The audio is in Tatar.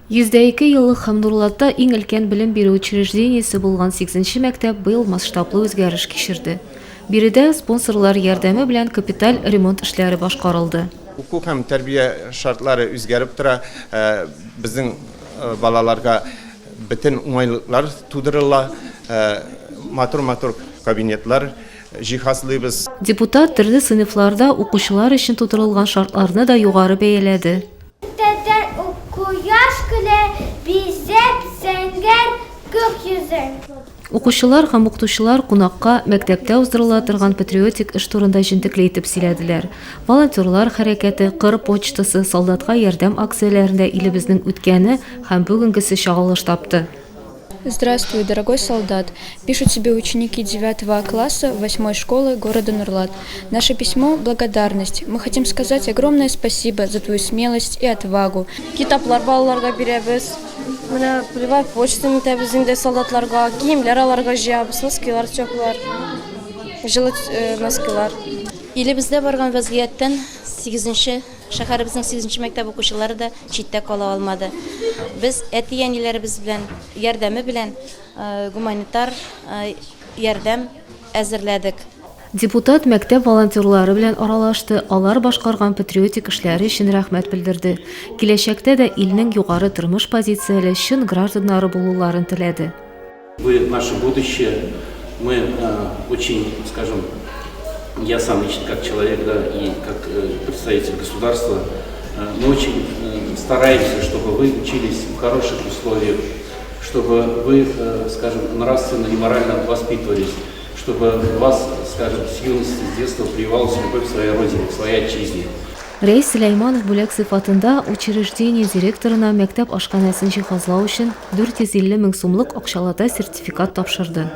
102 еллык һәм Нурлатта иң өлкән белем бирү учреждениесе булган сигезенче мәктәп быел масштаблы үзгәреш кичерде. Биредә спонсорлар ярдәме белән капиталь ремонт эшләре башкарылды. Уку һәм тәрбия шартлары үзгәреп тора, безнең балаларга бөтен уңайлыклар тудырыла, матур-матур кабинетлар җиһазлыйбыз. Депутат төрле сыйныфларда укучылар өчен тудырылган шартларны да югары бәяләде. Иртәдән үк кояш көлә, бизәп зәңгәр күк йөзен. Укучылар һәм укытучылар кунакка мәктәптә уздырыла торган патриотик эш турында җентекле итеп сөйләделәр. Волонтерлар хәрәкәте, кыр почтасы, солдатка ярдәм акцияләрендә илебезнең үткәне һәм бүгенгесе чагылыш тапты. Здравствуй, дорогой солдат! Пишут тебе ученики 9 А класса 8 школы города Нурлат. Наше письмо – благодарность. Мы хотим сказать огромное спасибо за твою смелость и отвагу. Китаплар балаларга бирәбез. Менә полевая почта нитәбез инде солдатларга, киемнәр аларга җыябыз, носкилар, теплар, җылы носкилар. Илебездә барган вәзгыятьтән сигезенче Шәһәребезнең сигезенче мәктәп укучылары да читтә кала алмады. Без әти-әниләребез белән ярдәме белән гуманитар ярдәм әзерләдек. Депутат мәктәп волонтерлары белән аралашты, алар башкарган патриотик эшләре өчен рәхмәт белдерде, киләчәктә дә илнең югары тормыш позицияле чын гражданнары булуларын теләде. Вы наше будущее, мы э, очень, скажем, я сам лично как человек, да, и как э, представитель государства, э, мы очень стараемся, чтобы вы учились в хороших условиях, чтобы вы, скажем, нравственно и морально воспитывались, чтобы вас, скажем, с юности, с детства прививалась любовь к своей родине, к своей отчизне. Рәис Сөләйманов бүләк сыйфатында учреждение директорына мәктәп ашханәсен җиһазлау өчен 450 мең сумлык акчалата сертификат тапшырды.